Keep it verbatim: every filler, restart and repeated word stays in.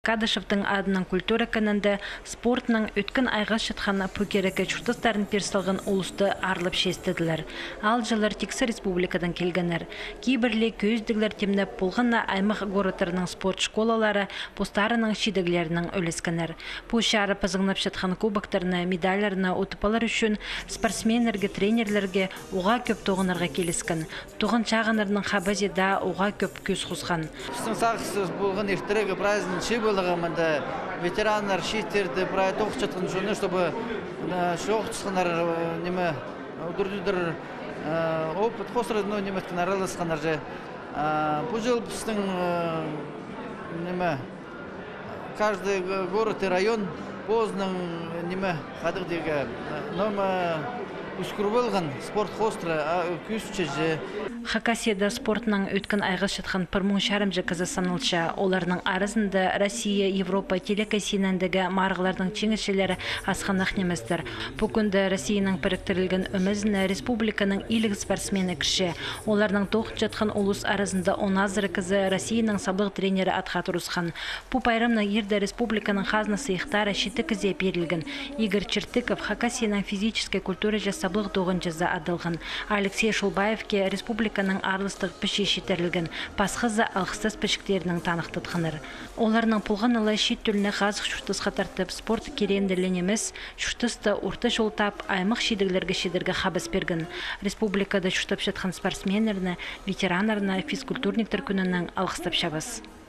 Кадышевтің адынаң культура кінінде спортнаң ӧткін айғасчатхан пу кирекке чуртастарын пир салған улусты аарлап честеділер. Аалҷылар тиксі республикадаң килгеннер. Кибірліг кӧзідіглер тимнеп, полған на аймах городтарның спорт школалары постарының чидіглерінең ӱлескеннер. Пу чарып пазыңнапчатхан кубоктарны, медальларны утып алар ӱчӱн спортсменнерге, тренерлерге уғаа кӧп тоғынарға киліскен. Тоғынчағаннарның хабазы даа уғаа кӧп кӱс хосхан. Пістің сағысчы полған иртерегі прайзын чыып аларға мында ветераннар, чииттерді, прай тоғынчатхан чонны, чтобы, э, чоохтасханнар, э, ниме, удур-тӧдір, э, опыт хоостыра, ну, ниме иткеннер, араласханнар же. А, пу чыл пістің, э, ниме, каждый г-, город и район позының, ниме, хадығ дее, нома ӱскӱр полған спорт хоостыра, а, кӧзітче же. Хакасияда спортнаң ӧткін айғасчатхан пір муң чарымҷа кізі саналча. Оларның аразында Россия, Европа телекесініндегі марығларның чиңісчілері асхынах ниместер. Пу кӱнде Россияның піріктірілген ӧмезіне республиканың иліг спортсмені кірче. Оларның тоғынчатхан улус аразында он азыра кізі Россияның саблығ тренері атха турысхан. Пу пайрамнаң ирде республиканың хазна сыйыхтары читі кізее пирілген. Игорь Чертыков Хакасияның физическай культураҷа саблығ тоғынҷызы адалған. Алексей Шулбаевке республиканың аарластығ пічии читірілген. Пасхазы алғыстас пічіктерінең таныхтатханнар. Оларның полғаны ла чиит тӧлні хазых чуртасха тартып, спорт кирегінде ле нимес, чуртаста орта чол таап, аймах чидіглерге чидерге хабас пирген. Республикада чуртапчатхан спортсменнерні, ветераннарны физкультурниктер кӱнінең алғыстапчабыс.